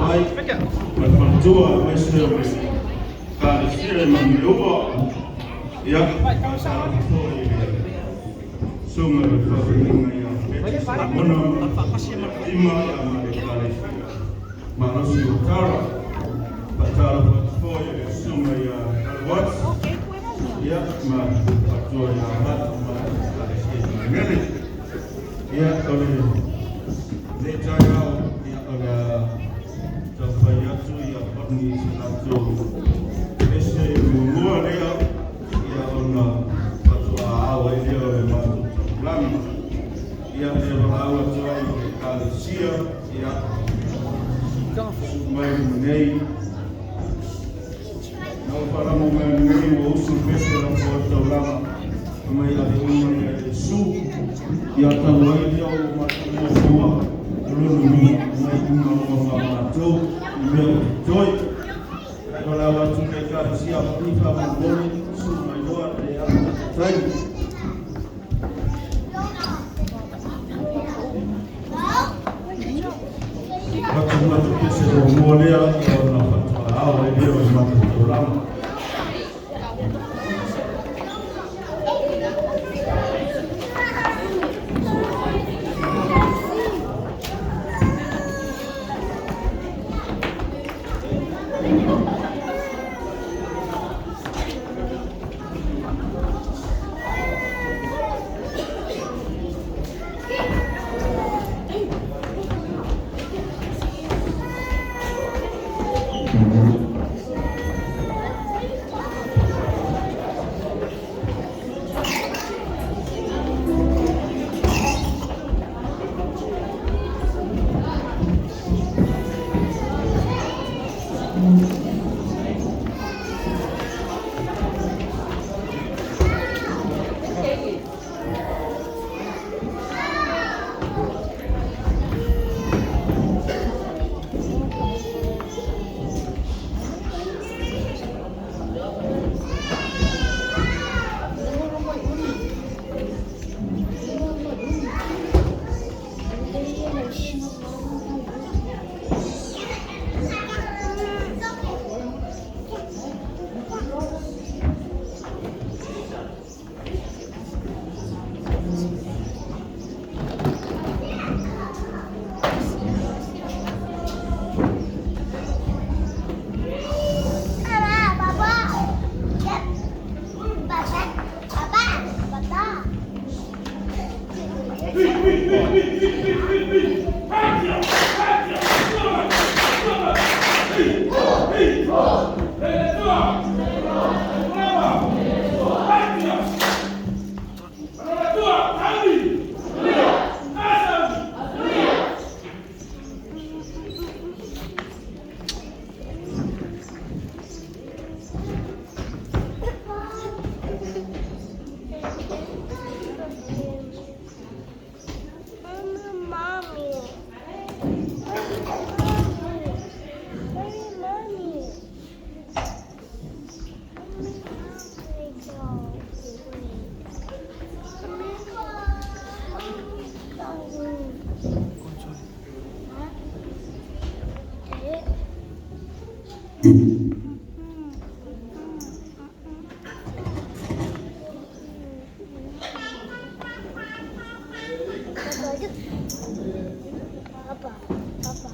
Ai, ma le faletua aemaise o le Ekalesia i Manuleua. Ia, faatalofa foi i le susuga i le faafeagaiga ia Beti Solomona ma Tima ia ma le Ekalesia Malosi o Tara. Faatalofa atu foi i le susuga ia Watts, ia, ma faletua ia Mat ma le Ekalesia i Magele. Ia, o lenei taeao, ia, o le a taumafai atu ia pani se latou pese muamua lea, ia, ona faatoa ao ai lea o le matou taulaga. Ia, e valaau atu ai i le Ekalesia, ia, susu mai nei. Na ou faalogo mai nei ua usu le pese la fua taulaga mai ave uma ia Iesu. Ia talu ai lea o matou muamua o lona uiga mai uma loa ma matou i mea o totoe. Ae valaau atu i le Ekalesia i faamolemole susu mai loa le alatatai. Atu matou pese muamua lea, ia, ona faatoa ao ai lea o le matou taulaga. Mommy. Mommy. Mommy. Papa, Papa.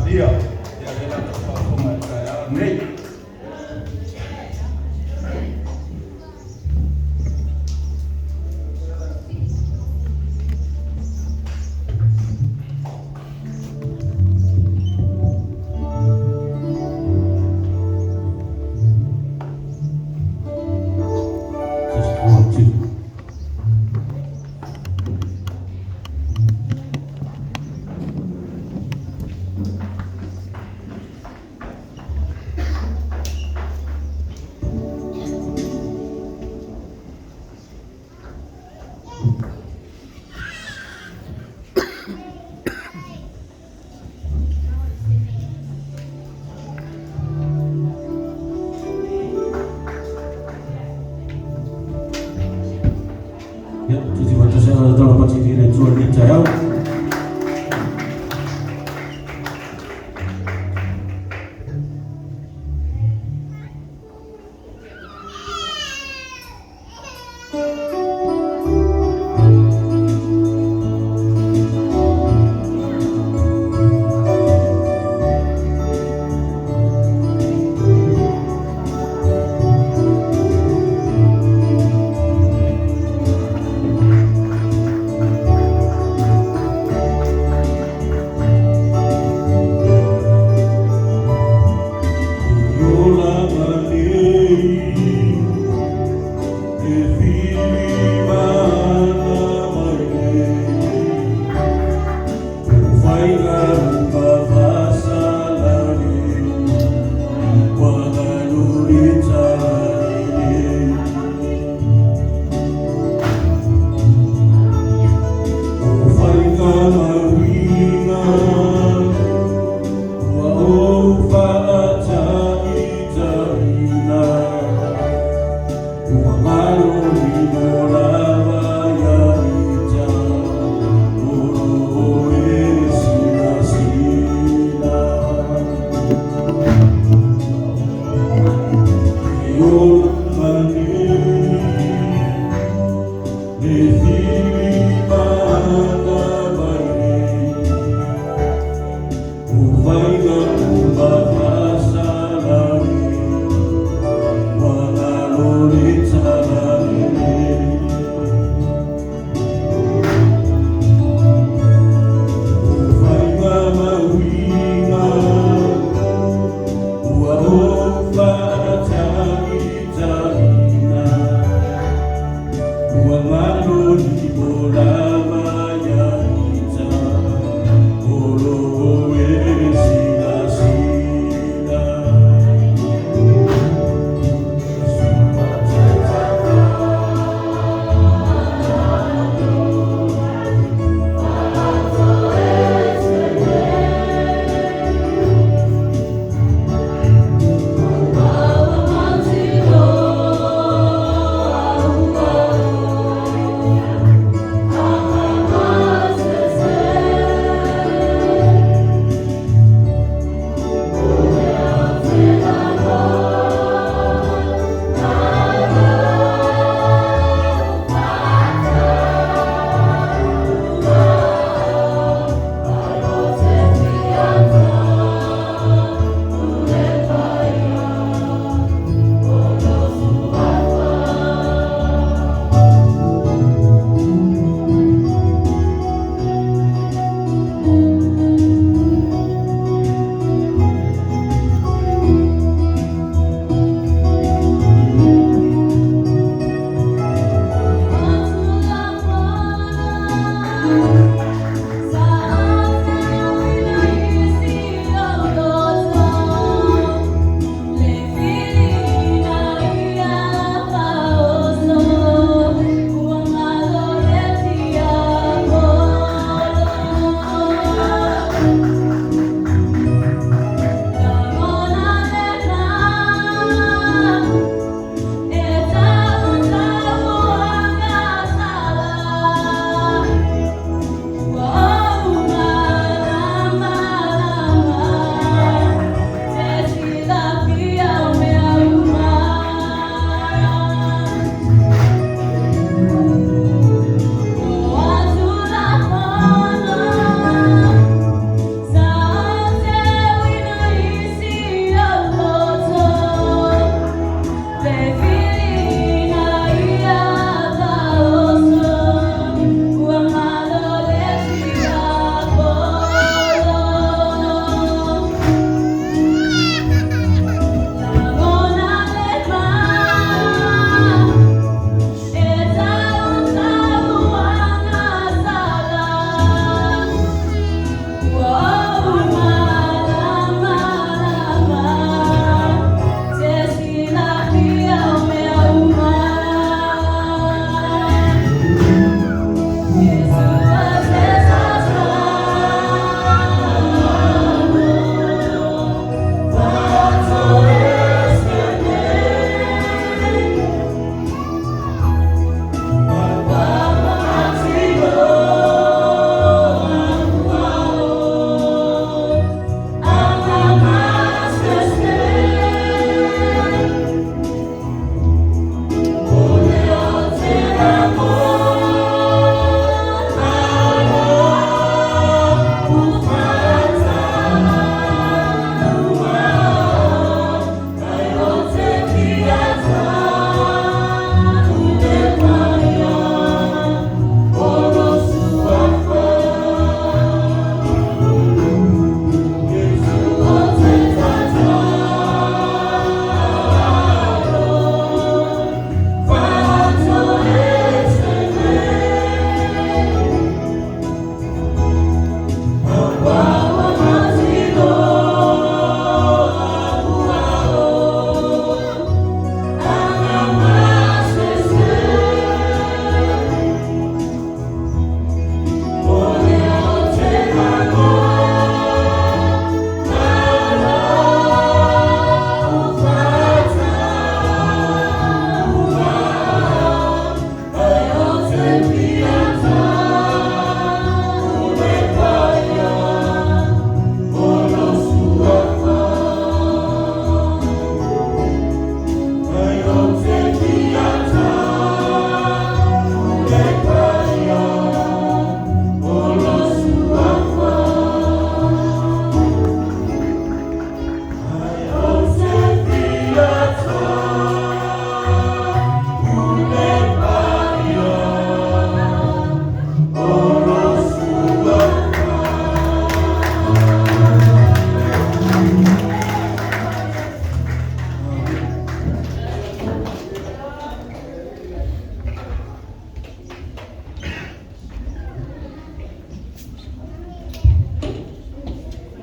Ausetalia, ia lea la tatou faafofoga i le taeao lenei. Just one, two.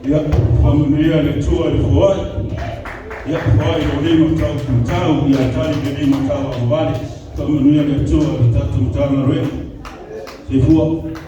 Ia, faamanuia le Atua i le foai. Ia, foai i lou lima taumatau, ia tali le lima tauagavale. Faamanuia le Atua i le tatou Matagaluega. Soifua.